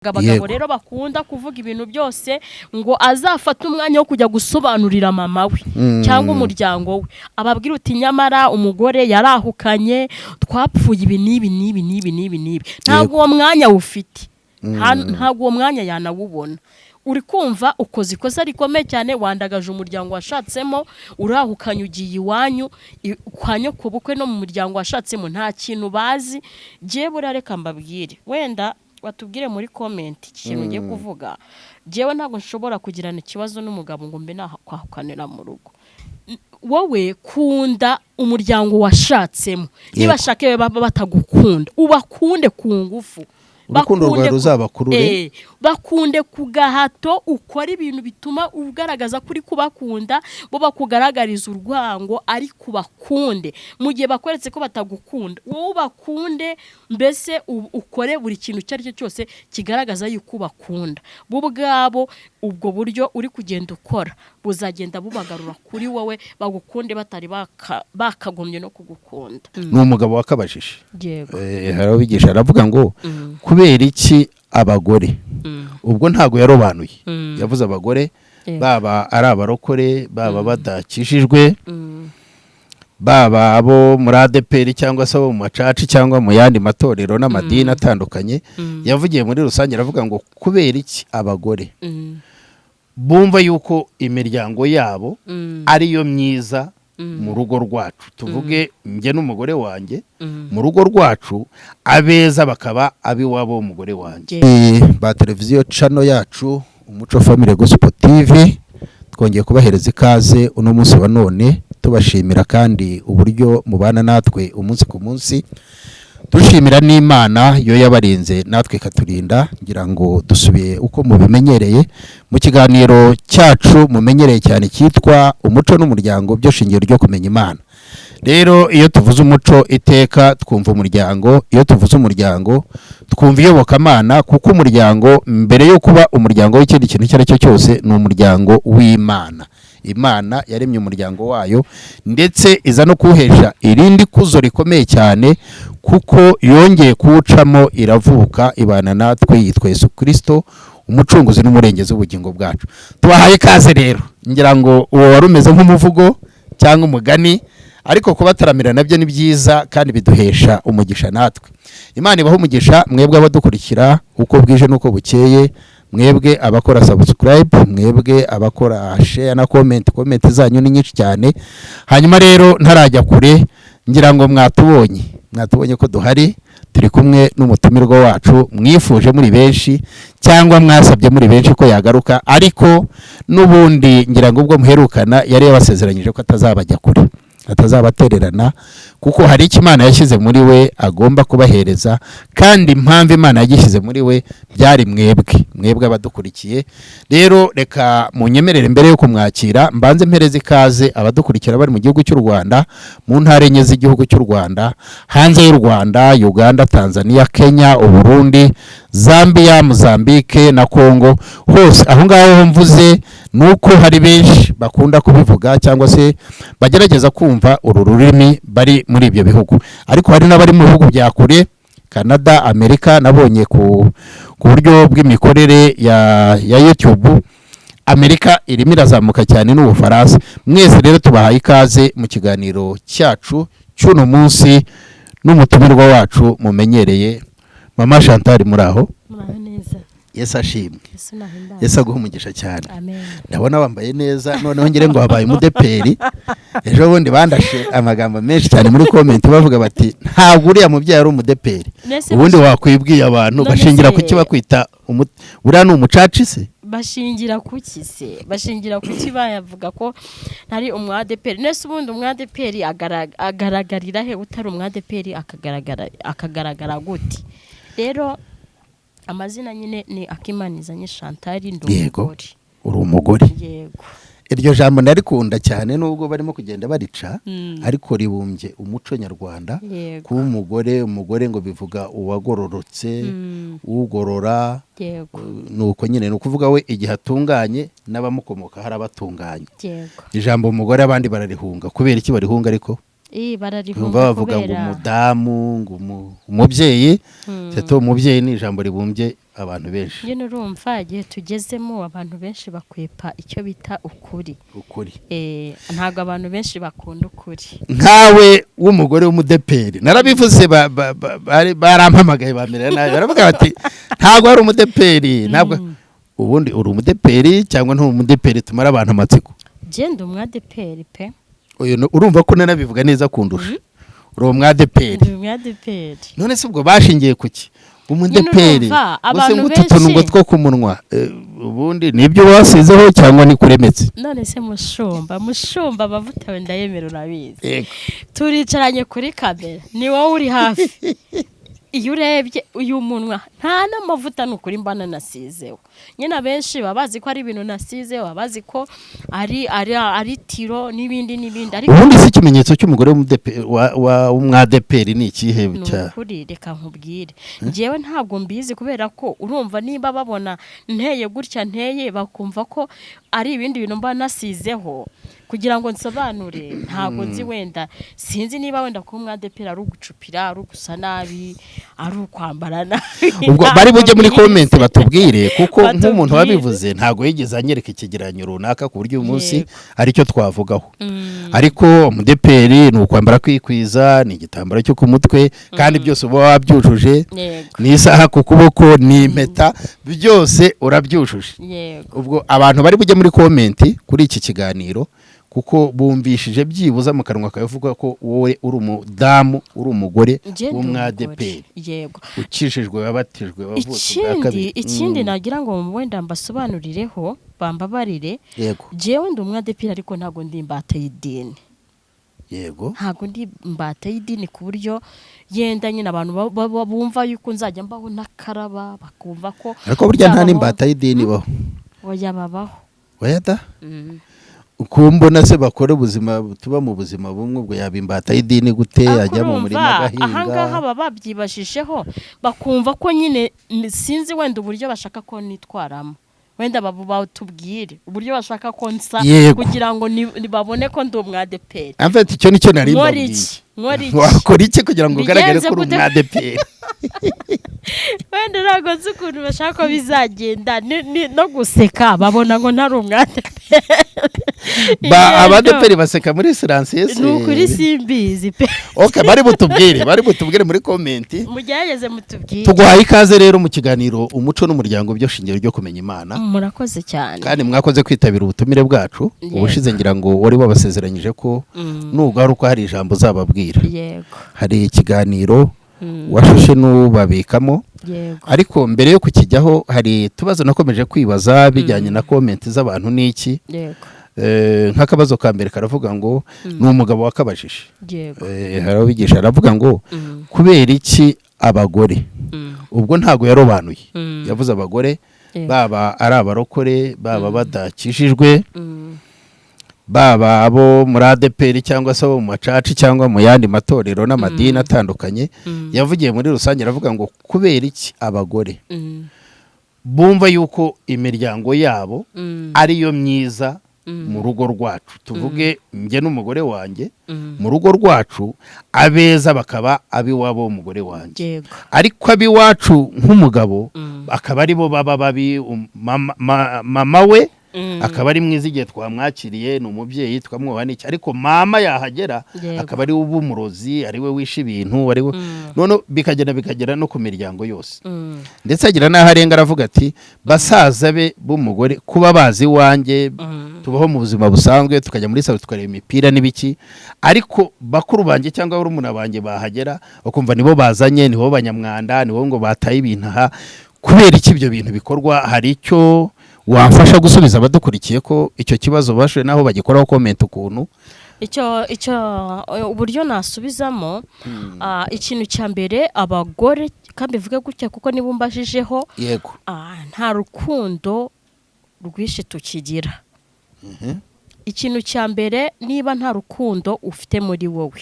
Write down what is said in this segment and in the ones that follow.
Abagabo Yego. rero bakunda kuvuga ibintu byose ngo azafate umwanya wo kujya gusobanurira mama we cyangwa umuryango we, ababwira uti: "Nyamara umugore yarahukanye, twapfuye ibi n'ibi n'ibi n'ibi n'ibi n'ibi." Ntabwo uwo mwanya awufite. Ntabwo uwo mwanya yanawubona. Uri kumva ukoze ikosa rikomeye cyane, wandagaje umuryango washatsemo, urahukanye, ugiye iwanyu kwa nyokobukwe no mu muryango washatsemo nta kintu bazi. Jyewe buriya reka mbabwire, wenda batubwire muri comment iki kintu ugiye kuvuga. Jyewe ntabwo nshobora kugirana ikibazo n'umugabo ngo mbe nakwahukanira mu rugo. Wowe kunda umuryango washatsemo, niba ashaka baba batagukunda, ubakunde ku ngufu. Urukundo rwawe Bakunde ruzabakurure. Bakunde ku gahato, ukora ibintu bituma ugaragaza ko uri kubakunda, bo bakugaragariza urwango, ariko ubakunde. Mu gihe bakweretse ko batagukunda, wowe ubakunde, mbese ukore buri kintu icyo ari cyo cyose kigaragaza yuko ubakunda. Bo ubwabo, ubwo buryo uri kugenda ukora buzagenda bubagarura kuri wowe, bagukunde batari bakagombye no kugukunda. Ni umugabo wakabajije. Yego. Hari abigisha, aravuga ngo kubera iki abagore, ubwo ntabwo yarobanuye, yavuze abagore, baba ari abarokore, baba badakijijwe, baba abo muri ADEPR cyangwa se abo mu macaci cyangwa mu yandi matorero n'amadini atandukanye, yavugiye muri rusange, aravuga ngo kubera iki abagore bumva yuko imiryango yabo ariyo myiza mu rugo rwacu, tuvuge njye n'umugore wanjye, mu rugo rwacu abeza bakaba ab'iwabo w'umugore wanjye. Ba televiziyo channel yacu Umuco Family Gospel TV, twongeye kubahereza ikaze uno munsi wa none, tubashimira kandi uburyo mubana natwe umunsi ku munsi, dushimira n'Imana yo yabarinze natwe ikaturinda. Ngira ngo dusubiye uko mubimenyereye mu kiganiro cyacu mumenyereye cyane cyitwa Umuco n'Umuryango, byo shingiro ryo kumenya Imana. Rero iyo tuvuze umuco, iteka twumva umuryango. Iyo tuvuze umuryango, twumva iyobokamana, kuko umuryango mbere yo kuba umuryango w'ikindi kintu icyo ari cyo cyose ni umuryango w'Imana. Imana yaremye umuryango wayo, ndetse iza no kuwuhesha irindi kuzo rikomeye cyane, kuko yongeye kuwucamo iravuka, ibana natwe, yitwa Yesu Kirisito, umucunguzi n'umurengezi w'ubugingo bwacu. Tubahaye ikaze rero. Ngira ngo uwo wari umeze nk'umuvugo cyangwa umugani, ariko kubataramira nabyo ni byiza kandi biduhesha umugisha natwe. Imana ibaha umugisha mwebwe abadukurikira uko bwije n'uko bukeye, mwebwe abakora subscribe, mwebwe abakora share na comment. Comment zanyu ni nyinshi cyane. Hanyuma rero ntarajya kure, ngira ngo mwatubonye ko duhari, turi kumwe n'umutumirwa wacu mwifuje muri benshi cyangwa mwasabye muri benshi ko yagaruka, ariko n'ubundi ngira ngo ubwo muherukana yari yabasezeranyije ko atazabajya kure, atazabatererana, kuko hari icyo Imana yashyize muri we agomba kubahereza, kandi impamvu Imana yagishyize muri we byari mwebwe, mwebwe abadukurikiye. Rero reka munyemerere, mbere yo kumwakira, mbanze mpereze ikaze abadukurikira bari mu gihugu cy'u Rwanda, mu ntara enye z'igihugu cy'u Rwanda, hanze y'u Rwanda, Uganda, Tanzania, Kenya, Uburundi, Zambia, Mozambique na Congo hose. Aho ngaho mvuze ni uko hari benshi bakunda kubivuga cyangwa se bagerageza kumva uru rurimi bari muri ibyo bihugu, ariko hari n'abari mu bihugu bya kure, Canada, Amerika. Nabonye ku buryo bw'imikorere ya YouTube, Amerika irimo irazamuka cyane n'Ubufaransa. Mwese rero tubahaye ikaze mu kiganiro cyacu cy'uno munsi n'umutumirwa wacu mumenyereye, Mama Chantal. Muri aho? Muraho neza. Yesu ashimwe. Yesu nahimbaze. Yesu aguha umugisha cyane. Amen. Ndabona wambaye neza, noneho ngire ngo wabaye umudeperi. Ejo bundi bandashe amagambo menshi cyane muri comment, bavuga bati: "Ntabwo uriya mubyeyi ari umudeperi." Nese Ubundi wakwibwiye abantu None bashingira se- ku ki bakwita uriya ni umucaci se? Bashingira kuki se? Bashingira kuki bayavuga ko ntari umwadeperi? Nese ubundi umwadeperi agaragarira he? Utari umwadeperi akagaragara gute? Rero amazina nyine ni Akimanizanye Chantal, ndi umugore. Uri umugore? Yego. Iryo jambo ndarikunda cyane, nubwo barimo kugenda barica, ariko ribumbye umuco nyarwanda. Kuba umugore, umugore ngo bivuga uwagororotse, ugorora. Nuko nyine ni ukuvuga we igihe atunganye n'abamukomoka hari abatunganye. Ijambo umugore abandi bararihunga. Kubera iki barihunga ariko? Bararihunga Bumva bavuga ngo kubera umudamu, ngo umubyeyi. Seto umubyeyi ni ijambo ribumbye abantu benshi. Nyine urumva igihe tugezemo abantu benshi bakwepa icyo bita ukuri. Ukuri. Ntabwo abantu benshi bakunda ukuri. Nkawe w'umugore w'umudeperi, narabivuze, barampamagaye bamerera nabi, baravuga bati ntabwo ari umudeperi, ntabwo. Ubundi uri umudeperi cyangwa nturi umudeperi? Tumara abantu amatsiko. Genda umwadeperi pe. Uyu urumva ko nanabivuga neza kundusha, uri umwadeperi. Ndi umwadeperi. None se ubwo bashingiye kuki umudeperi? Urumva, Gusa abantu ngo utu tuntu ngo benshi- two ku munwa, ubundi nibyo wasizeho cyangwa ni kuremetse? None se mushumba, amavuta wenda ndayemera, urabizi, turicaranye kuri kamera, ni wowe uri hafi. Iyo urebye uyu munwa nta n'amavuta, ni ukuri mbana nasizeho. Nyine abenshi baba bazi ko ari ibintu nasizeho, baba bazi ko ari tiro n'ibindi n'ibindi, ariko Ubundi se ikimenyetso cy'umugore w'umwadeperi ni ikihe? Ni Cya ukuri, reka nkubwire, njyewe ntabwo mbizi, kubera ko urumva niba babona nteye gutya nteye, bakumva ko ari ibindi bintu mba nasizeho. Kugira ngo nsobanure, ntabwo nzi, wenda sinzi niba wenda kuba umwadeperi ari ugucupira, ari ugusa nabi, ari ukwambara nabi. Ubwo bari bujye muri Ntabwo comment mbizi. batubwire, kuko Batubwire. nk'umuntu wabivuze ntabwo yigeze anyereka ikigereranyo runaka ku buryo uyu munsi aricyo twavugaho. Ariko umudeperi ni ukwambara kwikwiza, ni igitambaro cyo ku mutwe, kandi byose uba wabyujuje, ni isaha ku kuboko, ni impeta, byose urabyujuje. Ubwo abantu bari bujye muri comment kuri iki kiganiro, kuko bumvishije byibuza mu kanwa kawe uvuga ko wowe uri umudamu, uri umugore Njye ndi w'umwadeperi, umugore. Yego. ukishijwe, wabatijwe, wavutse ubwa Ikindi, kabiri. ikindi nagira ngo wenda mbasobanurireho, bambabarire, jewe ndi umwadeperi ariko ntabwo ndi imbata y'idini. Ntabwo ndi imbata y'idini ku buryo yenda nyine abantu bumva yuko nzajya mbaho ntakaraba, bakumva ko Ariko burya nta nzabaho- n'imbata y'idini ibaho. Oya, babaho. Oya da, kumbona se bakora ubuzima, tuba mu buzima bumwe, ubwo yaba imbata y'idini gute? Ariko Ajya mu murima urumva, agahinga. Ahangaha baba babyibajisheho, bakumva ko nyine sinzi wenda uburyo bashaka ko nitwaramo, wenda batubwire uburyo bashaka ko nsa kugira ngo babone ko ndi umwadeperi. En fait, icyo nicyo nari Nkora mbabwiye. iki? Nkora iki? Wakora iki kugira ngo ugaragare Mbigenze ko uri gute? umwadeperi? Wenda ntabwo nzi ukuntu bashaka ko bizagenda. No guseka babona ngo ntari umwadeperi. Abadeperi baseka muri silence. Ni ukuri simbizi pe. Okay, bari butubwire muri comment. Mugerageze mutubwire. Tuguhaye ikaze rero mu kiganiro Umuco n'Umuryango byo shingiro ryo kumenya Imana. Murakoze cyane. Kandi mwakoze kwitabira ubutumire bwacu. Ubushize ngira ngo wari wabasezeranyije ko nugaruka hari ijambo uzababwira. Yego. Hari ikiganiro washushe n'ubabikamo. Ariko mbere yo kukijyaho, hari utubazo nakomeje kwibaza bijyanye na comment z'abantu n'iki. Nk'akabazo ka mbere karavuga ngo, ni umugabo wakabajije, hari abigisha, aravuga ngo kubera iki abagore, ubwo ntabwo yarobanuye, yavuze abagore, baba ari abarokore, baba badakijijwe, baba abo muri ADEPR cyangwa se abo mu macaci cyangwa mu yandi matorero n'amadini atandukanye, yavugiye muri rusange, aravuga ngo kubera iki abagore bumva yuko imiryango yabo ariyo myiza mu rugo rwacu, tuvuge njye n'umugore wanjye, mu rugo rwacu abeza bakaba ab'iwabo w'umugore wanjye, ariko ab'iwacu nk'umugabo akaba aribo baba babi, mama we akaba ari mwiza igihe twamwakiriye, ni umubyeyi twamwubaha n'iki, ariko mama yahagera akaba ari we uba umurozi, ari we wishe ibintu, ari we, none bikagenda bikagera no ku miryango yose. Ndetse agira n'aho arenga, aravuga ati basaza be b'umugore kuba bazi iwanjye, tubaho mu buzima busanzwe, tukajya muri salon, tukareba imipira n'ibiki, ariko bakuru banjye cyangwa barumuna banjye bahagera bakumva nibo bazanye, nibo banyamwanda, nibo ngo bataye ibintu aha. Kubera iki ibyo bintu bikorwa? Hari icyo wamfasha gusubiza abadukurikiye, ko icyo kibazo bashoye naho bagikoraho comment ukuntu? Icyo uburyo nasubizamo, ikintu cya mbere, abagore, kandi bivuge gutya kuko niba umbajijeho, nta rukundo rwinshi tukigira. Ikintu cya mbere, niba nta rukundo ufite muri wowe,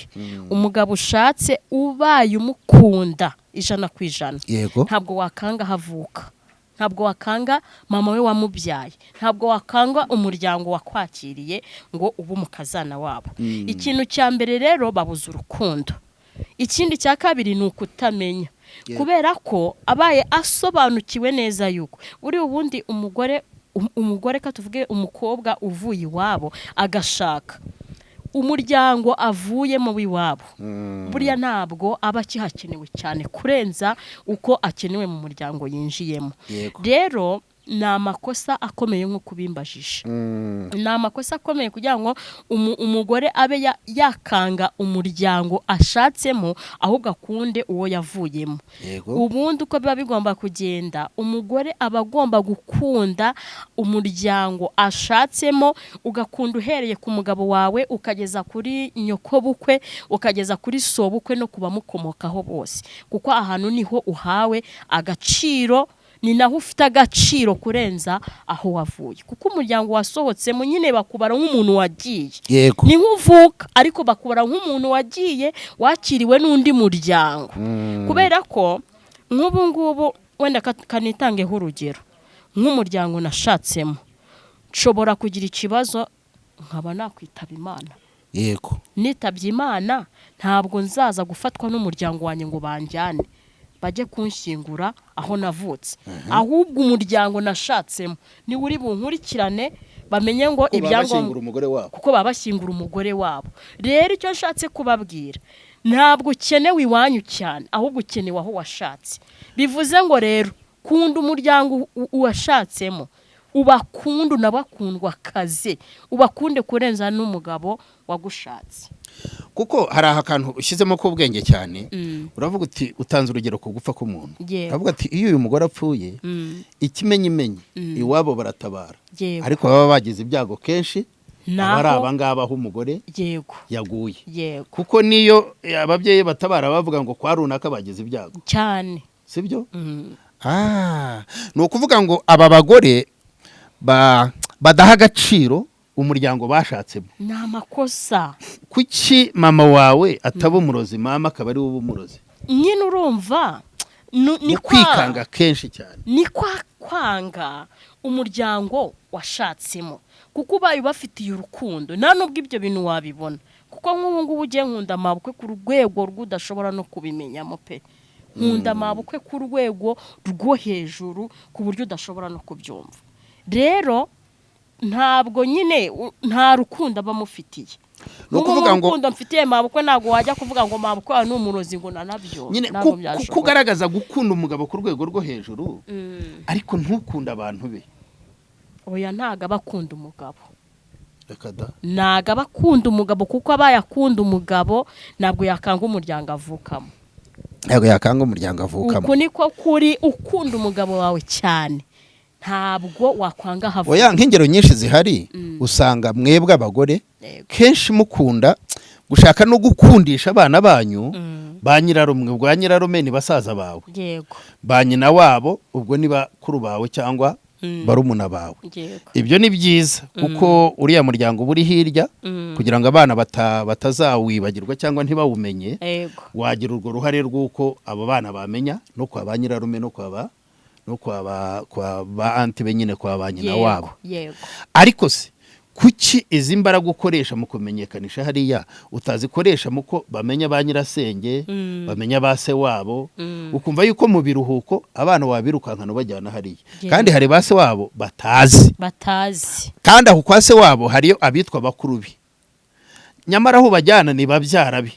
umugabo ushatse ubaye umukunda 100%, ntabwo wakanga aho avuka, ntabwo wakanga mama we wamubyaye, ntabwo wakanga umuryango wakwakiriye ngo ube umukazana wabo. Ikintu cya mbere rero, babuze urukundo. Ikindi cya kabiri ni ukutamenya, kubera ko abaye asobanukiwe neza yuko buri ubundi umugore ka tuvuge umukobwa uvuye iwabo agashaka umuryango avuyemo w'iwabo, buriya ntabwo aba akihakenewe cyane kurenza uko akenewe mu muryango yinjiyemo. Rero ni amakosa akomeye nk'uko ubimbajije, ni amakosa akomeye kugira ngo umugore abe yakanga umuryango ashatsemo, ahubwo akunde uwo yavuyemo. Ubundi uko biba bigomba kugenda, umugore aba agomba gukunda umuryango ashatsemo, ugakunda uhereye ku mugabo wawe ukageza kuri nyokobukwe, ukageza kuri sobukwe no ku bamukomokaho bose, kuko ahantu niho uhawe agaciro, ni naho ufite agaciro kurenza aho wavuye, kuko umuryango wasohotsemo nyine bakubara nk'umuntu wagiye. Ni nk'uvuka, ariko bakubara nk'umuntu wagiye wakiriwe n'undi muryango. Kubera ko nk'ubu ngubu wenda kanitangeho urugero, nk'umuryango nashatsemo nshobora kugira ikibazo nkaba nakwitaba Imana. Nitabye Imana, ntabwo nzaza gufatwa n'umuryango wanjye ngo banjyane bajye kunshyingura aho navutse, ahubwo umuryango nashatsemo niwe uri bunkurikirane, bamenye ngo ibyangombwa umugore wabo, kuko baba bashyingura umugore wabo. Rero icyo nshatse kubabwira, ntabwo ukenewe iwanyu cyane, ahubwo ukenewe aho washatse. Bivuze ngo rero kunda umuryango washatsemo, ubakunde, unabakundwa akazi, ubakunde kurenza n'umugabo wagushatse. Kuko hari akantu ushyizemo k'ubwenge cyane. Uravuga uti, utanze urugero ku gupfa k'umuntu, uravuga ati iyo uyu mugore apfuye, ikimenyimenyi iwabo baratabara, ariko baba bagize ibyago kenshi aba ari abangaba aho umugore yaguye, kuko niyo ababyeyi batabara bavuga ngo kwa runaka bagize ibyago cyane. Sibyo? Ni ukuvuga ngo aba bagore badaha agaciro umuryango bashatsemo. Ni amakosa. Kuki mama wawe ataba umurozi, mama akaba ari wowe umurozi? Nyine urumva ni kwikanga kenshi cyane. Ni kwa kwanga umuryango washatsemo, kuko ubaye ubafitiye urukundo nta nubwo ibyo bintu wabibona. Kuko nk'ubu ngubu ugiye, nkunda amabukwe ku rwego rw'udashobora no kubimenyamo pe. Nkunda amabukwe ku rwego rwo hejuru ku buryo udashobora no kubyumva. Rero ntabwo nyine nta rukundo aba amufitiye. Ni ukuvuga ngo urukundo mfitiye mabukwe, ntabwo wajya kuvuga ngo mabukwe wawe ni umurozi ngo nanabyo nyine ntabwo byashoboka. Kugaragaza gukunda umugabo ku rwego rwo hejuru, ariko ntukunde abantu be. Oya, ntabwo aba akunda umugabo. Reka da. Ntabwo aba akunda umugabo, kuko abaye akunda umugabo ntabwo yakanga umuryango avukamo. Ntabwo yakanga umuryango avukamo. Uku niko kuri. Ukunda umugabo wawe cyane, ntabwo wakwanga aho avuka. Oya, nk'ingero nyinshi zihari, usanga mwebwe abagore kenshi mukunda gushaka no gukundisha abana banyu ba nyirarume. Ubwo ba nyirarume ni basaza bawe, ba nyina wabo ubwo ni bakuru bawe cyangwa barumuna bawe. Ibyo ni byiza, kuko uriya muryango uba uri hirya, kugira ngo abana batazawibagirwa cyangwa ntibawumenye, wagira urwo ruhare rw'uko abo bana bamenya no kwa ba nyirarume no kwa ba aunty be nyine, kwa ba nyina wabo. Ariko se kuki izi mbaraga ukoresha mu kumenyekanisha hariya utazikoresha mu ko bamenya ba nyirasenge, bamenya ba se wabo? Ukumva yuko mu biruhuko abana wabirukankana ubajyana hariya, kandi hari ba se wabo batazi. Batazi. Kandi aho kwa se wabo hariyo abitwa bakuru be, nyamara aho ubajyana ni babyara be.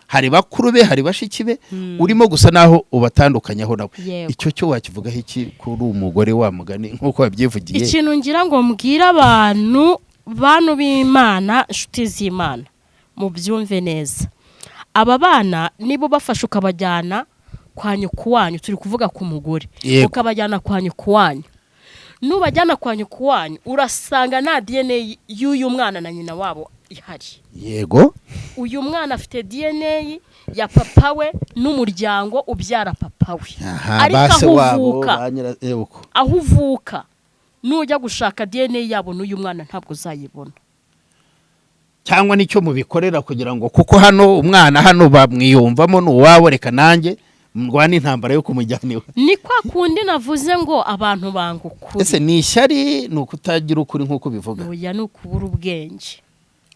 Hari bakuru be, hari bashiki be, urimo gusa naho ubatandukanyaho nawe. Icyo cyo wakivugaho iki kuri umugore wa mugani nk'uko wabyivugiye? Ikintu ngira ngo mbwire abantu, bantu b'Imana, inshuti z'Imana, mubyumve neza. Aba bana nibo bafashe ukabajyana kwa nyoko wanyu, turi kuvuga ku mugore, ukabajyana kwa nyoko wanyu, nubajyana kwa nyoko wanyu urasanga nta DNA y'uyu mwana na nyina wabo ihari. Uyu mwana afite DNA ya papa we n'umuryango ubyara papa we. Ariko ba se aho wabo, uvuka, ba uko. aho uvuka, nujya gushaka DNA yabo n'uyu mwana ntabwo uzayibona. Cyangwa nicyo mubikorera kugira ngo, kuko hano umwana hano bamwiyumvamo ni uwabo, reka nanjye ndwane intambara yo kumujyana iwe. Ni kwa kundi navuze ngo abantu banga ukuri. Ese ni ishyari, ni ukutagira ukuri nk'uko ubivuga? Oya, ni ukubura ubwenge.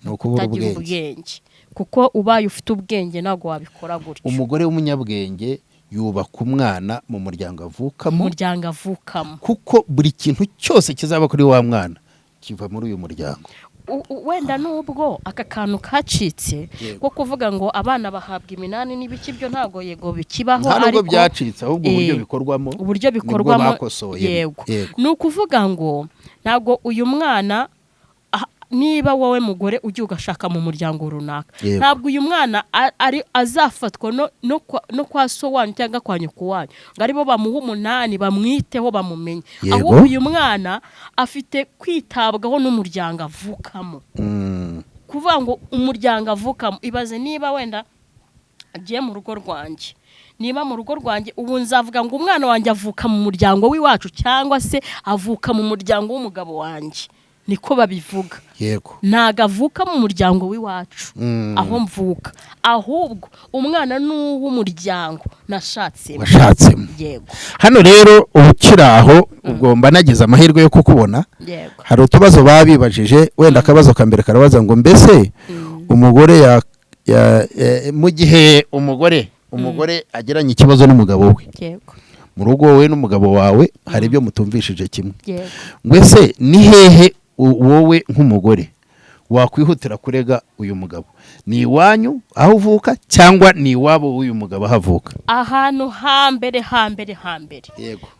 Ni ukubura Kutagira ubwenge. ubwenge. Kuko ubaye ufite ubwenge ntabwo wabikora gutyo. Umugore w'umunyabwenge yubaka umwana mu muryango avukamo. Umuryango avukamo. Kuko buri kintu cyose kizaba kuri wa mwana kiva muri uyu muryango. Wenda nubwo aka kantu kacitse ko kuvuga ngo abana bahabwa iminani n'ibiki, byo ntabwo yego bikibaho. Nta nubwo Ariko byacitse, ahubwo uburyo bikorwamo uburyo nibwo bikorwamo. bakosoye. Yego, ni ukuvuga ngo ntabwo uyu mwana niba wowe mugore ugiye ugashaka mu muryango runaka, ntabwo uyu mwana ari azafatwa no kwa so wanyu cyangwa kwa nyoko wanyu ngo aribo bamuhe umunani, bamwiteho, bamumenye. Ahubwo uyu mwana afite kwitabwaho n'umuryango avukamo. Kuvuga ngo umuryango avukamo, ibaze niba wenda agiye mu rugo rwanjye, niba mu rugo rwanjye ubu nzavuga ngo umwana wanjye avuka mu muryango w'iwacu cyangwa se avuka mu muryango w'umugabo wanjye, niko babivuga. Ntabwo avuka mu muryango w'iwacu aho mvuka, ahubwo umwana ni uw'umuryango nashatsemo. Washatsemo. Yego. Hano rero uba ukiri aho, ubwo mba nagize amahirwe yo kukubona. Hari utubazo baba bibajije. Wenda akabazo ka mbere karabaza ngo: mbese umugore mu gihe umugore agiranye ikibazo n'umugabo we mu rugo, wowe n'umugabo wawe hari ibyo mutumvishije kimwe, ngo ese ni hehe wowe nk'umugore wakwihutira kurega uyu mugabo? Ni iwanyu aho uvuka cyangwa ni iwabo w'uyu mugabo aho avuka? Ahantu hambere hambere hambere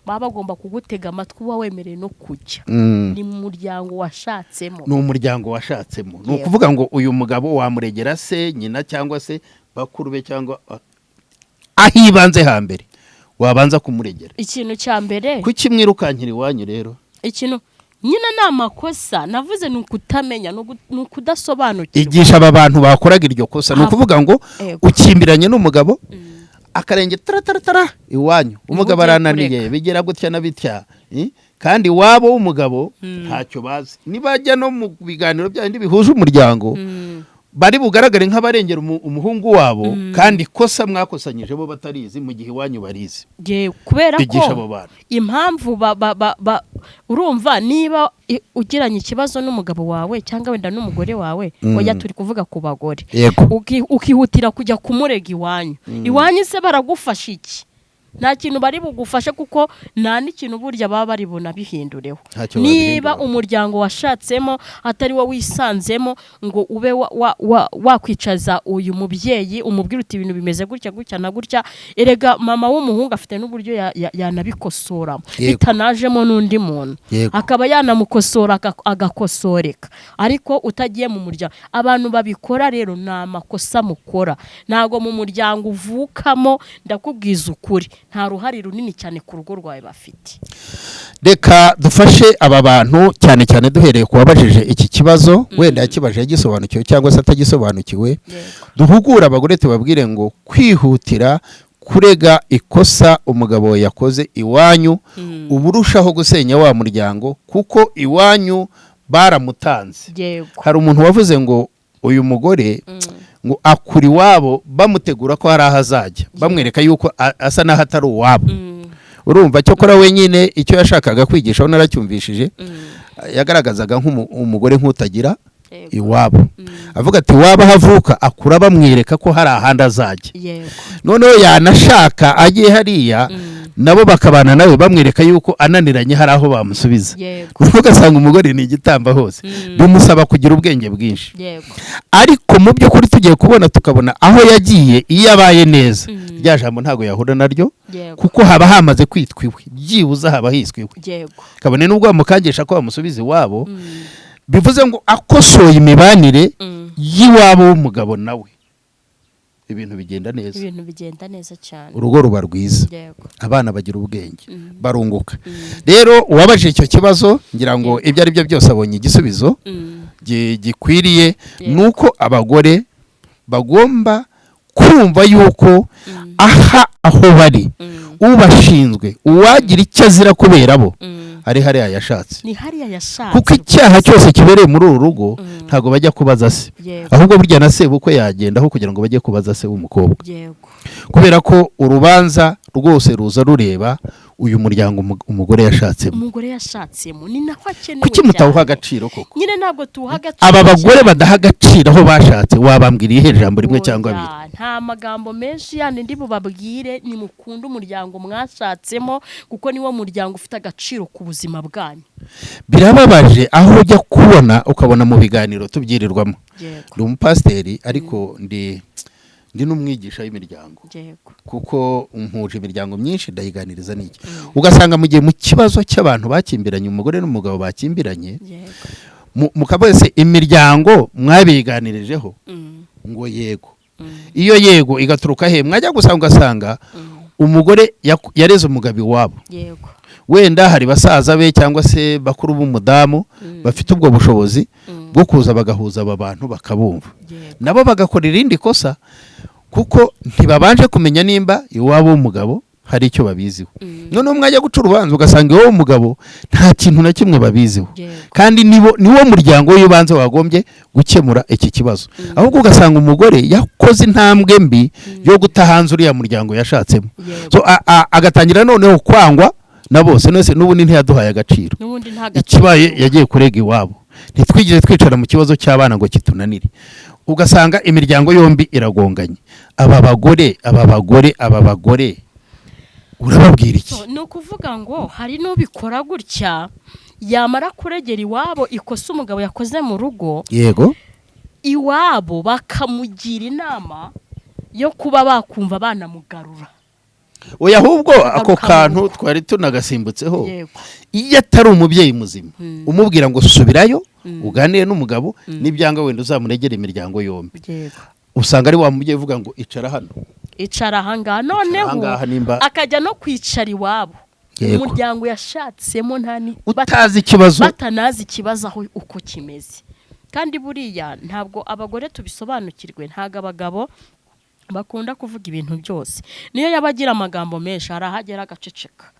baba bagomba kugutega amatwi, uba wemerewe no kujya ni mu muryango washatsemo. Ni umuryango washatsemo, ni ukuvuga ngo uyu mugabo wamuregera se, nyina, cyangwa se bakuru be, cyangwa aho ibanze hambere wabanza kumuregera. Ikintu cya mbere. Kuki mwirukankira iwanyu rero? Ikintu nyine ni amakosa navuze, ni ukutamenya, ni ukudasobanukirwa. Igisha aba bantu bakoraga iryo kosa, ni ukuvuga ngo ukimbiranye n'umugabo, akarenge taratara iwanyu, umugabo ugiye arananiye, kureka. Bigera gutya na bitya, eh? Kandi iwabo w'umugabo ntacyo bazi. Nibajya no mu biganiro byandi bihuje umuryango, bari bugaragare nk'abarengera umuhungu wabo, kandi ikosa mwakosanyije bo batarizi, mu gihe iwanyu barizi. Kubera Igisha ko abo bantu. impamvu urumva niba ugiranye ikibazo n'umugabo wawe cyangwa wenda n'umugore wawe, oya, turi kuvuga ku bagore, ukihutira kujya kumurega iwanyu, iwanyu se baragufasha iki? Nta kintu bari bugufashe, kuko nta n'ikintu burya baba bari bunabihindureho. Ntacyo Niba babihinduraho. umuryango washatsemo atari wo wisanzemo, ngo ube wakwicaza uyu mubyeyi umubwire uti ibintu bimeze gutya gutya na gutya. Erega mama w'umuhungu afite n'uburyo yanabikosoramo bitanajemo n'undi muntu, akaba yanamukosora agakosoreka, ariko utagiye mu muryango. Abantu babikora rero ni amakosa mukora. Ntabwo mu muryango uvukamo, ndakubwiza ukuri, nta ruhare runini cyane ku rugo rwawe bafite. Reka dufashe aba bantu, cyane cyane duhereye ku wabajije iki kibazo, wenda yakibajije yagisobanukiwe cyangwa se atagisobanukiwe. Duhugure abagore, tubabwire ngo kwihutira kurega ikosa umugabo yakoze iwanyu, uba urushaho gusenya wa muryango, kuko iwanyu baramutanze. Hari umuntu wavuze ngo uyu mugore ngo akura iwabo bamutegura ko hari aho azajya, bamwereka yuko asa n'aho atari uwabo. Urumva, cyokora wenyine icyo yashakaga kwigishaho naracyumvishije, yagaragazaga nk'umugore nk'utagira iwabo, avuga ati iwabo aho avuka akura bamwereka ko hari ahandi azajya, noneho yanashaka agiye hariya, nabo bakabana nawe bamwereka yuko ananiranye hari aho bamusubiza. Ugasanga umugore ni igitamba hose, bimusaba kugira ubwenge bwinshi. Ariko mu by'ukuri tugiye kubona tukabona aho yagiye, iyo abaye neza, rya jambo ntabwo yahura naryo, kuko haba hamaze kwitwa iwe, byibuze haba hiswe iwe, kabone n'ubwo bamukangisha ko bamusubiza iwabo. Bivuze ngo akosoye imibanire y'iwabo w'umugabo nawe, ibintu bigenda neza. Ibintu bigenda neza cyane. Urugo ruba rwiza, abana bagira ubwenge, barunguka. Rero uwabajije icyo kibazo, ngira ngo ibyo ari byo byose abonye igisubizo gikwiriye. Ni uko abagore bagomba kumva yuko aha aho bari, ubashinzwe, uwagira icyo azira kubera bo, ari hariya yashatse. Ni hariya yashatse. Kuko icyaha cyose kibereye muri uru rugo, ntabwo bajya kubaza se. Ahubwo burya na sebukwe yagendaho kugira ngo bajye kubaza se w'umukobwa, kubera ko urubanza rwose ruza rureba Uyu muryango umugore yashatsemo, Umugore yashatsemo ni naho akenewe kuki mutawuha cyane. agaciro koko? Nyine ntabwo tuwuha agaciro Aba bagore cyane. badaha agaciro aho bashatse, wabambwira irihe jambo, rimwe cyangwa abiri? Oya, nta magambo menshi yandi ndi bubabwire. Nimukunde umuryango mwashatsemo, kuko niwo muryango ufite agaciro ku buzima bwanyu. Birababaje aho ujya kubona ukabona mu biganiro tubyirirwamo. Yego. Ndi umupasiteri, ariko ndi n'umwigisha w'imiryango, kuko mpuje imiryango myinshi, ndayiganiriza n'iki. Ugasanga mu gihe mu kibazo cy'abantu bakimbiranye, umugore n'umugabo bakimbiranye, mukaba wese imiryango mwabiganirijeho, ngo yego. Iyo yego igaturuka he? Mwajya gusanga ugasanga umugore yareze umugabo iwabo. Wenda hari basaza be cyangwa se bakuru b'umudamu bafite ubwo bushobozi bwo kuza bagahuza aba bantu, bakabumva. Nabo bagakora irindi kosa, kuko ntibabanje kumenya nimba iwabo w'umugabo hari icyo babiziho. Noneho mwajya guca urubanza, ugasanga iwabo w'umugabo nta kintu na kimwe babiziho, kandi nibo niwo muryango w'ibanze wagombye gukemura iki kibazo. Ahubwo ugasanga umugore yakoze intambwe mbi yo guta hanze uriya muryango yashatsemo. So, agatangira noneho kwangwa na bose. None n'ubundi ntiyaduhaye agaciro. N'ubundi nta gaciro. Ikibaye yagiye kurega iwabo, ntitwigeze twicara mu kibazo cy'abana ngo kitunanire. Ugasanga imiryango yombi iragonganye. Aba bagore, aba bagore, aba bagore urababwira iki? So, ni ukuvuga ngo hari n'ubikora gutya, yamara kuregera iwabo ikosa umugabo yakoze mu rugo, iwabo bakamugira inama yo kuba bakumva banamugarura. Oya, ahubwo ako Garuka mu kantu rugo. twari tunagasimbutseho. Iyo atari umubyeyi muzima umubwira ngo subirayo uganire n'umugabo, nibyanga wenda uzamuregere imiryango yombi, usanga ari wa mubyeyi uvuga ngo icara hano. Icara ahangaha noneho. Ahangaha nimba Akajya no kwicara iwabo, umuryango yashatsemo, nta ni utazi ikibazo. Batanazi ikibazo aho uko kimeze. Kandi buriya ntabwo abagore tubisobanukirwe. Ntabwo abagabo bakunda kuvuga ibintu byose. Niyo yaba agira amagambo menshi, hari aho agera agaceceka.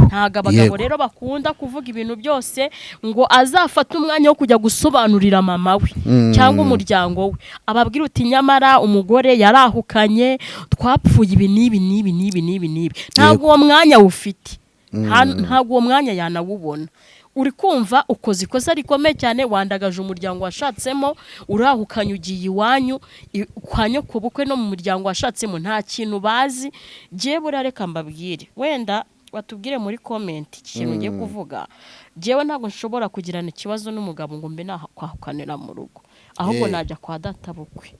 Ntabwo abagabo rero bakunda kuvuga ibintu byose ngo azafate umwanya wo kujya gusobanurira mama we cyangwa umuryango we, ababwira uti nyamara umugore yarahukanye, twapfuye ibi n'ibi n'ibi n'ibi n'ibi n'ibi. Ntabwo uwo mwanya awufite. Ntabwo uwo mwanya yanawubona. Uri kumva ukoze ikosa rikomeye cyane, wandagaje umuryango washatsemo, urahukanye, ugiye iwanyu kwa nyokobukwe no mu muryango washatsemo nta kintu bazi. Jyewe buriya reka mbabwire, wenda batubwire muri comment iki kintu ugiye kuvuga. Jyewe ntabwo nshobora kugirana ikibazo n'umugabo ngo mbe nakwahukanira mu rugo, ahubwo najya kwa databukwe.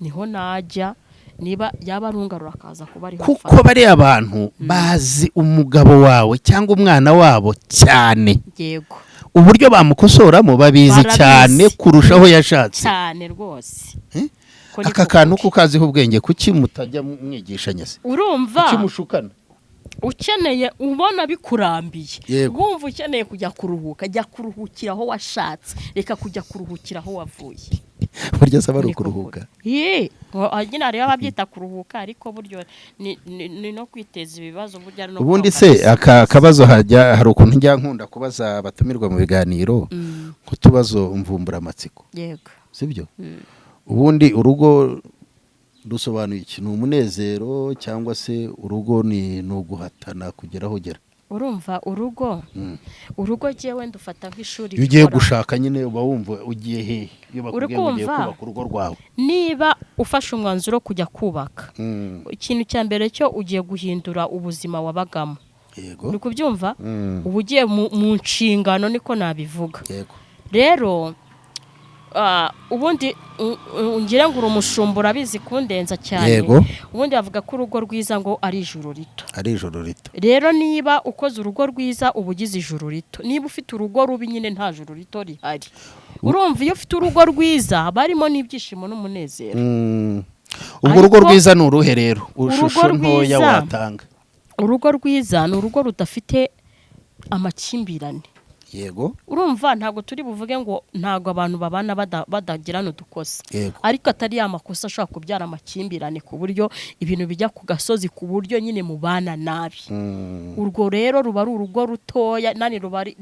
Niho najya, niba yaba arungarura akaza kuba ariho Kuko afata. bariya bantu bazi umugabo wawe cyangwa umwana wabo cyane, uburyo bamukosoramo babizi Barabizi. cyane kurushaho yashatse. Cyane rwose. Eh? Ko niko Aka kantu kuri. ko kaziho ubwenge, kuki mutajya mwigishanya se? Urumva, Kuki mushukana? ukeneye, ubona bikurambiye, wumva ukeneye kujya kuruhuka, jya kuruhukira aho washatse, reka kujya kuruhukira aho wavuye. Burya se aba ari Niko ukuruhuka? kuri. Yee, nyine hariho ababyita kuruhuka, ariko buryo ni no kwiteza ibibazo, burya ari no Ubundi kwahukana. se aka kabazo, hajya hari ukuntu njya nkunda kubaza abatumirwa mu biganiro nk'utubazo mvumburamatsiko, sibyo? Ubundi urugo rusobanuye iki? Ni umunezero cyangwa se urugo ni uguhatana kugera aho ugera? Urumva, urugo jyewe ndufata nk'ishuri Iyo ugiye rihoraho. gushaka nyine, uba wumva ugiye hehe iyo Uri bakubwiye ngo ugiye kumva? kubaka urugo rwawe? Niba ufashe umwanzuro wo kujya kubaka, ikintu cya mbere cyo ugiye guhindura ubuzima wabagamo. Uri kubyumva? Uba ugiye mu nshingano, niko nabivuga. Rero ubundi ngira ngo uri umushumba, urabizi kundenza cyane. Ubundi bavuga ko urugo rwiza ngo ari ijuru rito. Ari ijuru rito. Rero niba ukoze urugo rwiza, uba ugize ijuru rito. Niba ufite urugo rubi, nyine nta juru rito rihari. Urumva, iyo ufite urugo rwiza haba harimo n'ibyishimo n'umunezero. Ubwo urugo Ariko rwiza ni uruhe rero? Ishusho urugo ntoya rwiza, watanga. urugo rwiza ni urugo rudafite amakimbirane. Urumva, ntabwo turi buvuge ngo ntabwo abantu babana badagirana udukosa, ariko atari ya makosa ashobora kubyara amakimbirane ku buryo ibintu bijya ku gasozi, ku buryo nyine mubana nabi. Urwo rero ruba ari urugo rutoya nani, ruba ari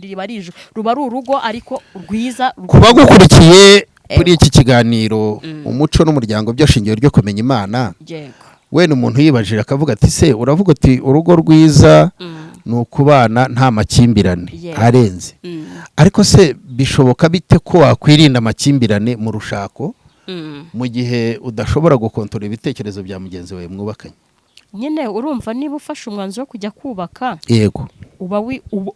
ruba ari urugo ariko rwiza. Ku bagukurikiye kuri iki kiganiro, umuco n'umuryango byo shingiro ryo kumenya Imana. Wenda umuntu yibajije akavuga ati: "Se uravuga uti urugo rwiza ni ukubana nta makimbirane arenze, ariko se bishoboka bite ko wakwirinda amakimbirane mu rushako mu gihe udashobora gukontorora ibitekerezo bya mugenzi wawe mwubakanye?" Nyine urumva, niba ufashe umwanzuro wo kujya kubaka,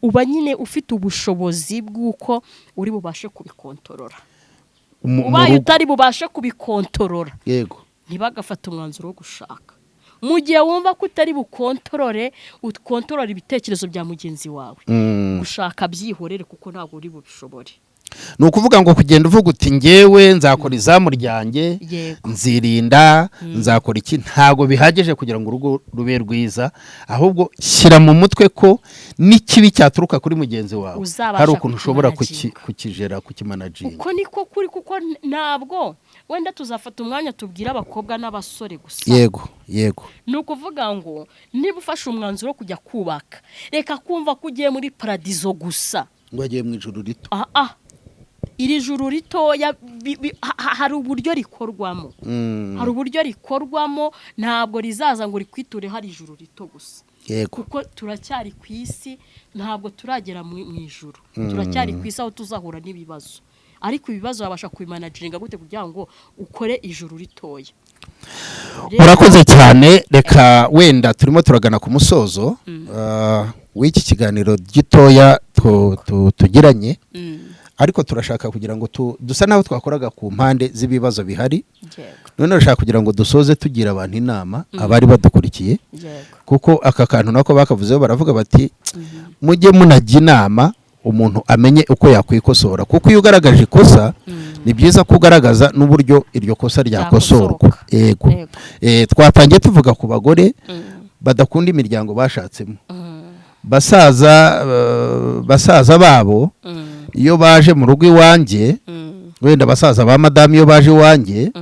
uba nyine ufite ubushobozi bw'uko uri bubashe kubikontorora. Mu Ubaye rugo. utari bubashe kubikontorora, ntibagafate umwanzuro wo gushaka. Mu gihe wumva ko utari bukontorore, ukontorora ibitekerezo bya mugenzi wawe, gushaka byihorere, kuko ntabwo uri bubishobore. Ni ukuvuga ngo kugenda uvuga uti: "Ngewe nzakora izamu ryanjye, nzirinda, nzakora iki", ntabwo bihagije kugira ngo urugo rube rwiza. Ahubwo shyira mu mutwe ko n'ikibi cyaturuka kuri mugenzi wawe, Uzabasha hari ukuntu ushobora kukimanaginga. kukijera, kukimanaginga. Uko niko kuri, kuko ntabwo wenda tuzafata umwanya tubwire abakobwa n'abasore gusa. yego yego Ni ukuvuga ngo niba ufashe umwanzuro wo kujya kubaka, reka kumva ko ugiye muri paradizo gusa. Ngo agiye mu ijuru rito. Aha iri juru ritoya hari uburyo rikorwamo. Hari uburyo rikorwamo, ntabwo rizaza ngo rikwiture hari ijuru rito gusa, kuko turacyari ku isi, ntabwo turagera mu ijuru. Turacyari ku isi aho tuzahura n'ibibazo. Ariko ibibazo wabasha kubimanaginga gute kugira ngo ukore ijuru ritoya? Murakoze cyane. Reka wenda turimo turagana ku musozo w'iki kiganiro gitoya tugiranye, ariko turashaka kugira ngo dusa naho twakoraga ku mpande z'ibibazo bihari. None urashaka kugira ngo dusoze tugira abantu inama, abari badukurikiye, kuko aka kantu nako bakavuzeho, baravuga bati: "Mujye munajya inama, umuntu amenye uko yakwikosora", kuko iyo ugaragaje ikosa, ni byiza ko ugaragaza n'uburyo iryo kosa ryakosorwa. Ryakosoka. Yego. Twatangiye tuvuga ku bagore badakunda imiryango bashatsemo, basaza babo iyo baje mu rugo iwanjye, wenda basaza ba madamu iyo baje iwanjye,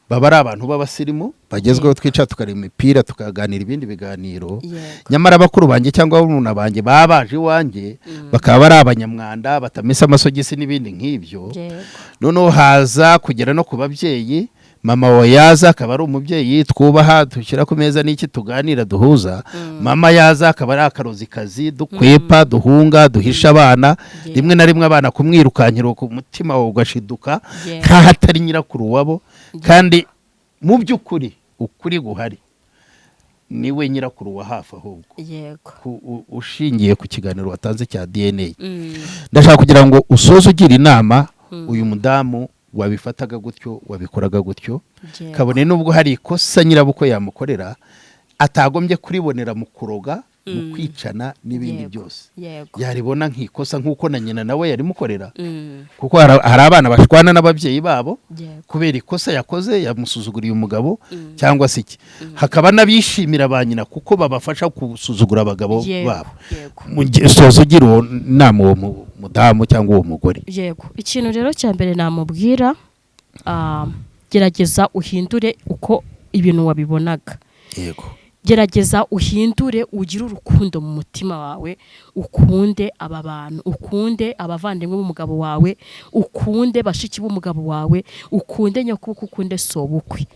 baba ari abantu b'abasirimu bagezweho, twicara tukareba imipira, tukaganira ibindi biganiro. Nyamara bakuru banjye cyangwa barumuna banjye baba baje iwanjye, bakaba ari abanyamwanda, batamesa amasogisi n'ibindi nk'ibyo. Noneho haza kugera no ku babyeyi. Mama wa yaza akaba ari umubyeyi twubaha, dushyira ku meza n'iki, tuganira, duhuza. Mama yaza akaba ari akarozikazi, dukwepa, duhunga, duhisha abana. Rimwe na rimwe abana kumwirukankira ku mutima wawe ugashiduka nk'aho atari nyirakuru wabo, kandi mu by'ukuri ukuri guhari niwe nyirakuru wa hafi ahubwo, ushingiye ku kiganiro watanze cya DNA. Ndashaka kugira ngo usoze ugira inama uyu mudamu wabifataga gutyo, wabikoraga gutyo, kabone n'ubwo hari ikosa nyirabukwe yamukorera, atagombye kuribonera mu kuroga, mu kwicana n'ibindi byose, yaribona nk'ikosa nk'uko na nyina nawe yarimukorera, kuko hari abana bashwana n'ababyeyi babo kubera ikosa yakoze, yamusuzuguriye umugabo cyangwa se iki. Hakaba n'abishimira ba nyina kuko babafasha gusuzugura abagabo babo. Mu gihe soza ugira uwo nama, uwo mudamu cyangwa uwo mugore. Yego, ikintu rero cya mbere namubwira, gerageza uhindure uko ibintu wabibonaga. Gerageza uhindure, ugire urukundo mu mutima wawe, ukunde aba bantu, ukunde abavandimwe b'umugabo wawe, ukunde bashiki b'umugabo wawe, ukunde nyokobukwe, ukunde sobukwe,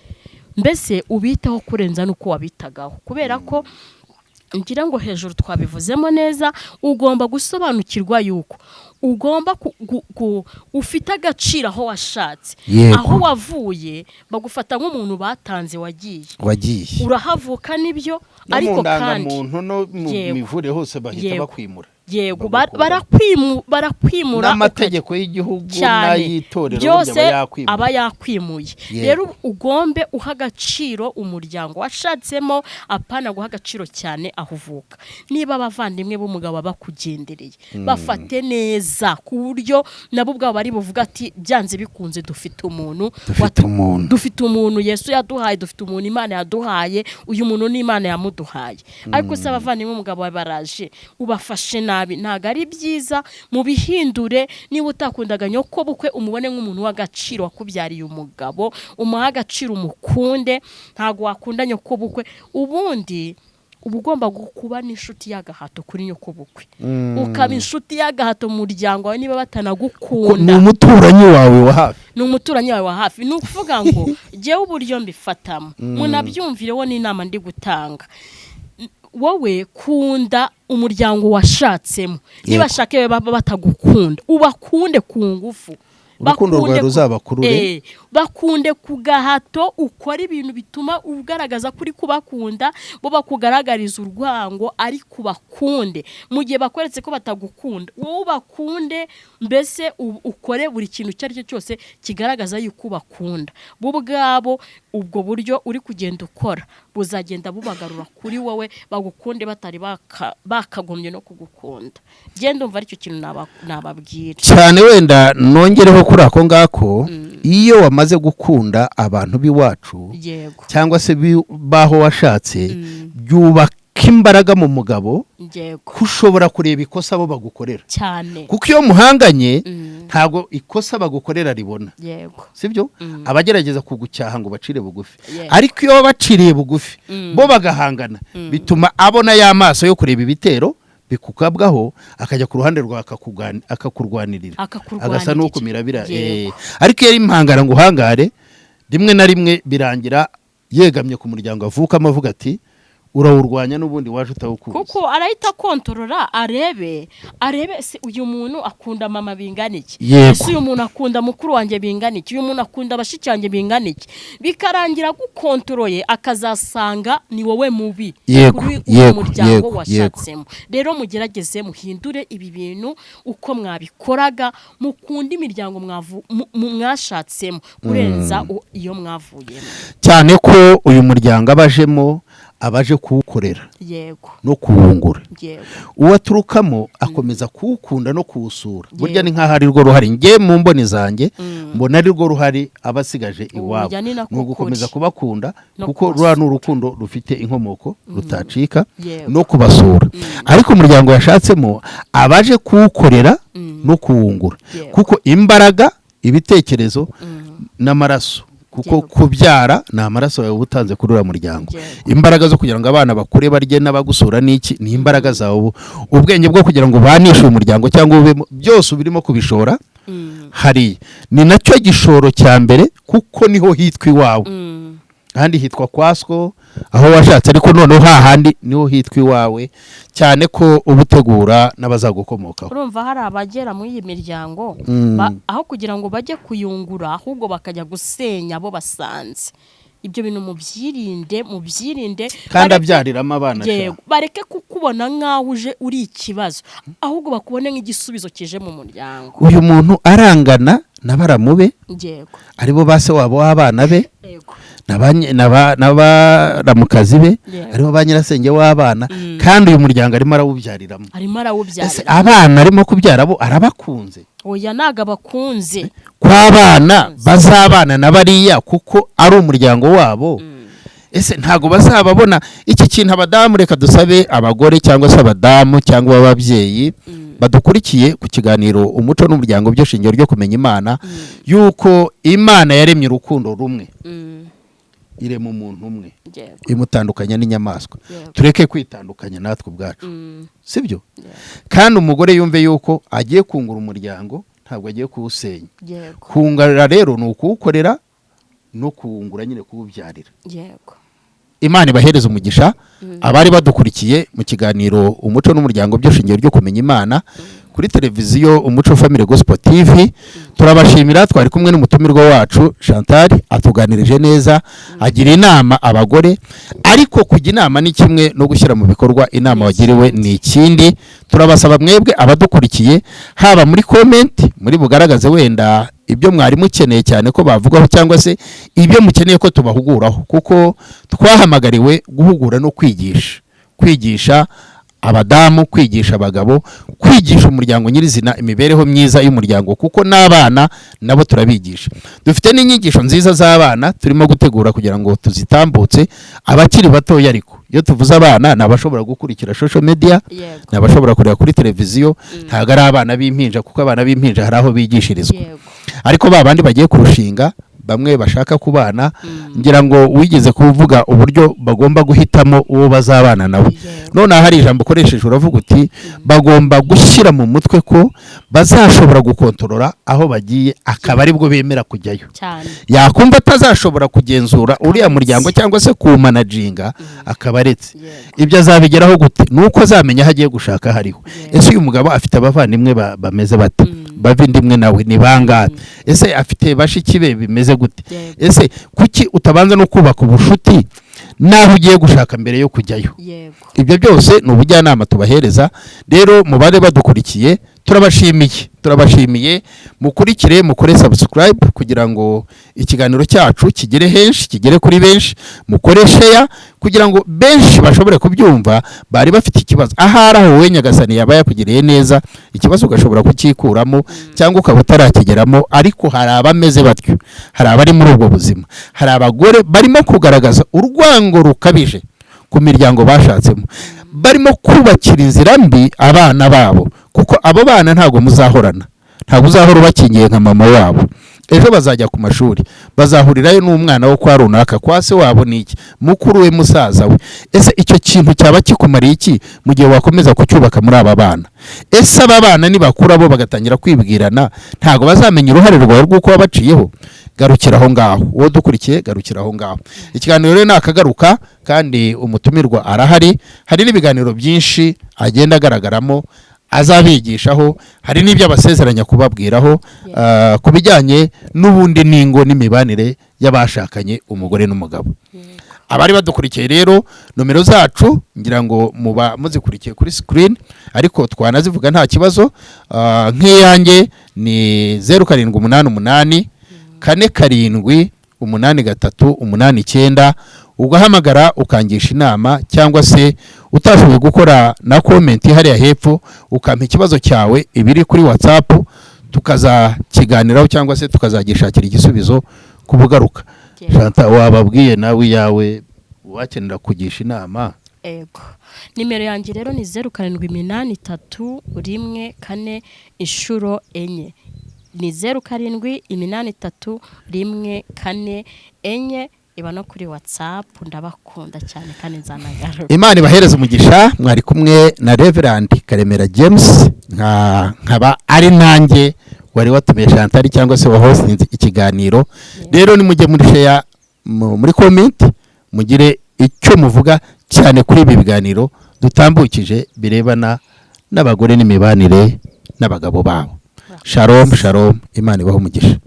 mbese ubiteho kurenza n'uko wabitagaho, kubera ko ngira ngo hejuru twabivuzemo neza. Ugomba gusobanukirwa yuko ugomba ufite agaciro aho washatse. Aho wavuye bagufata nk'umuntu batanze wagiye. Wagiye. Urahavuka nibyo, No mu ariko kandi ndangamuntu no mu mivurire hose bahita bakwimura. Yego, Bagukura. barakwimura. N'amategeko y'igihugu Cyane. n'ay'itorero Byose burya aba yakwimuye. aba yakwimuye. Rero ugombe uha agaciro umuryango washatsemo, apana guha agaciro cyane aho uvuka. Niba abavandimwe b'umugabo bakugendereye, bafate neza ku buryo nabo ubwabo bari buvuga ati: "Byanze bikunze dufite umuntu Dufite umuntu. dufite umuntu Yesu yaduhaye, dufite umuntu Imana yaduhaye, uyu muntu ni Imana yamuduhaye." Ariko se abavandimwe b'umugabo wawe baraje ubafashe nabi, ntabwo ari byiza, mubihindure. Niba utakundaga nyoko bukwe, umubone nk'umuntu w'agaciro wakubyariye umugabo, umuhe agaciro, umukunde. Ntabwo wakunda nyoko bukwe ubundi. Uba ugomba kuba n'inshuti y'agahato kuri nyokobukwe, ukaba inshuti y'agahato mu muryango wawe niba Ko ni batanagukunda. umuturanyi wawe wa hafi. Ni umuturanyi wawe wa hafi. Ni ukuvuga ngo jyewe uburyo mbifatamo, munabyumvireho n'inama ndi gutanga: wowe kunda umuryango washatsemo, niba ashaka baba batagukunda, ubakunde ku ngufu. Urukundo rwawe Bakunde ruzabakurure. Bakunde ku gahato, ukora ibintu bituma ugaragaza ko uri kubakunda, bo bakugaragariza urwango, ariko bakunde. Mu gihe bakweretse ko batagukunda, wowe ubakunde, mbese ukore buri kintu icyo ari cyo cyose kigaragaza yuko ubakunda. Bo ubwabo, ubwo buryo uri kugenda ukora buzagenda bubagarura kuri wowe, bagukunde batari bakagombye no kugukunda. Genda, umva, aricyo kintu nababwira. Cyane. Wenda nongereho kuri ako ngako, iyo wamaze gukunda abantu b'iwacu cyangwa se b'aho washatse, byubaka imbaraga mu mugabo, ko ushobora kureba ikosa bo bagukorera, kuko iyo muhanganye ntabwo ikosa bagukorera ribona, sibyo? Abagerageza kugucyaha ngo bacire bugufi, ariko iyo baciriye bugufi bo bagahangana, bituma abona ya maso yo kureba ibitero bikukabwaho, akajya ku ruhande rwawe, akakurwanirira, Akakurwanirira. agasa n'ukumira bira. Ariko iyo ari impangara ngo uhangare, rimwe na rimwe birangira yegamye ku muryango avukamo, avuga ati: "Urawurwanya n'ubundi waje utawukunze." Kuko arahita akontorora, arebe se uyu muntu akunda mama bingana iki, ese uyu muntu akunda mukuru wanjye bingana iki, uyu muntu akunda bashiki banjye bingana iki. Bikarangira agukontoroye, akazasanga ni wowe mubi kuri uwo muryango washatsemo. Rero mugerageze muhindure ibi bintu uko mwabikoraga, mukunde imiryango mwashatsemo kurenza iyo mwavuyemo. Cyane ko uyu muryango abajemo abaje kuwukorera no kuwungura. Uwo aturukamo akomeza kuwukunda no kuwusura. Burya ni nk'aho ari rwo ruhari, njye mu mboni zanjye mbona ari rwo ruhari aba asigaje iwabo, Oya, ni nako ni ugukomeza kuri. kubakunda, No kuko kubasura. ruriya ni urukundo rufite inkomoko rutacika, no kubasura. Ariko umuryango yashatsemo abaje kuwukorera no kuwungura, kuko imbaraga, ibitekerezo n'amaraso, kuko kubyara ni amaraso yawe uba utanze kuri uriya muryango, imbaraga zo kugira ngo abana bakure barye n'abagusura n'iki, ni imbaraga zawe, ubwenge bwo kugira ngo ubanishe uyu muryango cyangwa ubemo, byose ubirimo kubishora hariya. Ni nacyo gishoro cya mbere, kuko niho hitwa iwawe. Ahandi hitwa kwaswo aho washatse, ariko noneho hahandi niho hitwa iwawe, cyane ko uba utegura n'abazagukomokaho. Urumva hari abagera muri iyi miryango, aho kugira ngo bajye kuyungura, ahubwo bakajya gusenya abo basanze. Ibyo bintu mubyirinde, mubyirinde. Kandi abyariramo abana sha. Yego, bareke kukubona nk'aho uje uri ikibazo, ahubwo bakubone nk'igisubizo kije mu muryango. Uyu muntu arangana na baramu be, aribo ba se wabo w'abana be, n'abaramukazi be, aribo ba nyirasenge w'abana, kandi uyu muryango arimo arawubyariramo. Arimo Ese arawubyarira. abana arimo kubyara bo arabakunze? Oya, ntabwo abakunze. Kw'abana bazabana na bariya, kuko ari umuryango wabo, ese ntabwo bazababona iki kintu? Abadamu, reka dusabe abagore cyangwa se abadamu cyangwa ababyeyi badukurikiye ku kiganiro Umuco n'Umuryango byo shingiro ryo kumenya Imana, yuko Imana yaremye urukundo rumwe, irema umuntu umwe, imutandukanya n'inyamaswa. Tureke kwitandukanya natwe ubwacu, sibyo? Kandi umugore yumve yuko agiye kungura umuryango, ntabwo agiye kuwusenya. Kungura rero ni ukuwukorera no kuwungura nyine, kuwubyarira. Imana ibahereza umugisha abari badukurikiye mu kiganiro Umuco n'Umuryango byo shingiro ryo kumenya Imana kuri televiziyo Umuco Family Gospel TV. Turabashimira. Twari kumwe n'umutumirwa wacu Chantal, atuganirije neza, agira inama abagore. Ariko kujya inama ni kimwe, no gushyira mu bikorwa inama wagiriwe ni ikindi. Turabasaba mwebwe abadukurikiye, haba muri comment muri bugaragaze wenda ibyo mwari mukeneye cyane ko bavugaho, cyangwa se ibyo mukeneye ko tubahuguraho, kuko twahamagariwe guhugura no kwigisha, kwigisha abadamu, kwigisha abagabo, kwigisha umuryango nyirizina, imibereho myiza y'umuryango, kuko n'abana nabo turabigisha. Dufite n'inyigisho nziza z'abana turimo gutegura kugira ngo tuzitambutse, abakiri batoya. Ariko iyo tuvuze abana, ni abashobora gukurikira social media, ni abashobora kureba kuri televiziyo, ntabwo ari abana b'impinja, kuko abana b'impinja hari aho bigishirizwa. Ariko ba bandi bagiye kurushinga bamwe bashaka kubana, ngira ngo wigeze kuvuga uburyo bagomba guhitamo uwo bazabana nawe. None hari ijambo ukoresheje, uravuga uti bagomba gushyira mu mutwe ko bazashobora gukontorora aho bagiye, akaba aribwo bemera kujyayo. Yakumva atazashobora kugenzura uriya muryango cyangwa se kuwumanaginga, akaba aretse. Ibyo azabigeraho gute? Ni uko azamenya aho agiye gushaka hariho. Ese uyu mugabo afite abavandimwe bameze bate? Bava inda imwe nawe ni bangahe? Ese afite bashiki be bimeze gute? Ese kuki utabanza no kubaka ubushuti n'aho ugiye gushaka mbere yo kujyayo? Ibyo byose ni ubujyanama tubahereza. Rero mubare badukurikiye, turabashimiye, turabashimiye. Mukurikire, mukore subscribe kugira ngo ikiganiro cyacu kigere henshi, kigere kuri benshi. Mukore share kugira ngo benshi bashobore kubyumva, bari bafite ikibazo. Ahari aho wowe Nyagasani yaba yakugiriye neza, ikibazo ugashobora kucyikuramo cyangwa ukaba utarakigeramo, ariko hari abameze batyo, hari abari muri ubwo buzima, hari abagore barimo kugaragaza urwango rukabije ku miryango bashatsemo, barimo kubakira inzira mbi abana babo, kuko abo bana ntabwo muzahorana, ntabwo uzahora ubakingiye nka mama wabo. Ejo bazajya ku mashuri, bazahurirayo n'umwana wo kwa runaka, kwa se wabo, ni iki, mukuru we, musaza we. Ese icyo kintu cyaba kikumariye iki mu gihe wakomeza kucyubaka muri aba bana? Ese aba bana nibakura bo bagatangira kwibwirana, ntabwo bazamenya uruhare rwawe rw'uko wabaciyeho? Garukira aho ngaho, uwo dukurikiye, garukira aho ngaho. Ikiganiro rero nakagaruka, kandi umutumirwa arahari. Hari n'ibiganiro byinshi agenda agaragaramo azabigishaho, hari n'ibyo abasezeranya kubabwiraho ku bijyanye n'ubundi n'ingo n'imibanire y'abashakanye, umugore n'umugabo. Abari badukurikiye rero, nomero zacu ngira ngo muba muzikurikiye kuri screen, ariko twanazivuga nta kibazo. Nk'iyanjye ni 0788478389. Ugahamagara ukangisha inama, cyangwa se utashoboye gukora na comment hariya hepfo, ukampa ikibazo cyawe ibiri kuri WhatsApp, tukazakiganiraho cyangwa se tukazagishakira igisubizo ku bugaruka. Shanta, wababwiye nawe iyawe, wakenera kugisha inama? Ego, nimero yanjye rero ni 07831444, ni 07831444, iba no kuri WhatsApp. Ndabakunda cyane kandi nzanagaruka. Imana ibahereze umugisha. Mwari kumwe na Reverend Karemera James, nkaba ari nanjye wari watumiye Chantal cyangwa se wahostinze ikiganiro. Rero nimujye muri share, muri comment, mugire icyo muvuga cyane kuri ibi biganiro dutambukije birebana n'abagore n'imibanire n'abagabo babo. Shalom, shalom, Imana ibahe umugisha.